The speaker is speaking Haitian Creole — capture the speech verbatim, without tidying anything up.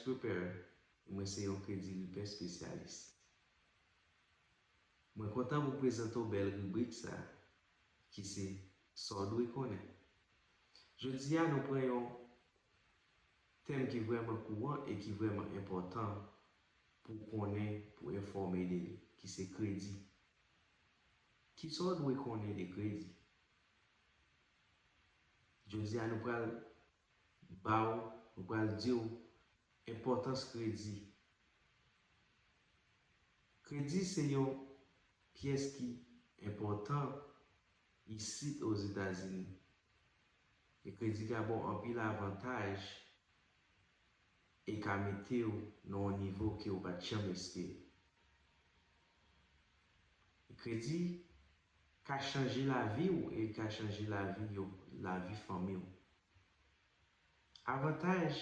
Prepare, e mwen se yon kredi ripè espesyalis. Mwen kontan pou prezante w bèl ribrik sa, ki se Sa w dwe konnen. Jodi a, nou pran yon tèm ki vrèman kouran e ki vrèman enpòtan pou konnen, pou enfòme de li, ki se kredi. Kisa w dwe konnen de kredi? Jodi a, nou pral ba w, nou pral di w enpòtans kredi. Kredi se yon pyès ki enpòtan isit Ozetazini. E kredi ka ba w anpil avantaj e ka mete w nan yon nivo ke w pa t janm espere. Kredi ka chanje lavi w e ka chanje lavi yo, lavi fanmi w. Avantaj